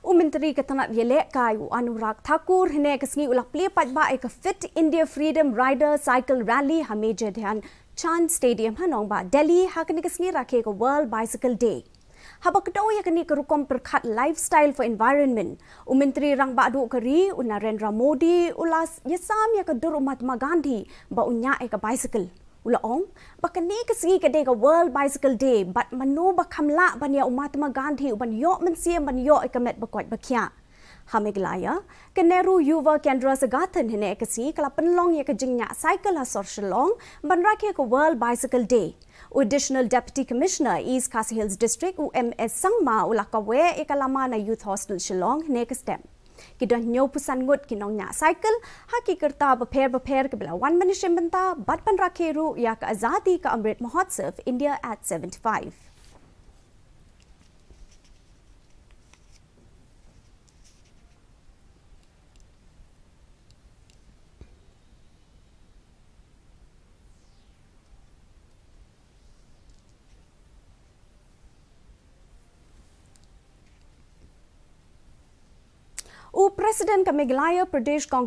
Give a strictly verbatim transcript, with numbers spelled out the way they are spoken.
U Myntri ka tnat ïalehkai u Anurag Thakur hynne ka sngi u la plie paidbah ïa ka Fit India Freedom Rider Cycle Rally ha Major Dhyan Chand Stadium ha Nongbah Delhi ha kane ka sngi rakhe ka World Bicycle Day. Haba kdew ïa kane ka rukom pyrkhat Lifestyle for Environment, u Myntri Rangbah Duh ka ri u Narendra Modi u la ïasam ïa ka dur u Mahatma Gandhi ba u ñiah ïa ka bicycle. U la ong ba kane ka sngi ka dei ka World Bicycle Day bad mano ba kham lah ban ïa u Mahatma Gandhi u ban ïoh mynsiem ban ïoh ïa ka met ba koit ba khiah. Ha Meghalaya, ka Nehru Yuva Kendra Sangathan hynne ka sngi ka la pynlong ïa ka jingñiah cycle ha sor Shillong ban rakhe ka World Bicycle Day. U Additional Deputy Commissioner East Khasi Hills District u M S Sangma u la kaweh ïa ka lama na Youth Hostel Shillong hynne ka step. Ki don hynñiewphew san ngut ki nongñiah cycle ha ki kyrta bapher bapher kiba la wan ban ïashim bynta bad ban rakhe ruh ïa ka Azadi Ka Amrit Mahotsav India at seventy-five. U President ka Meghalaya Pradesh Congress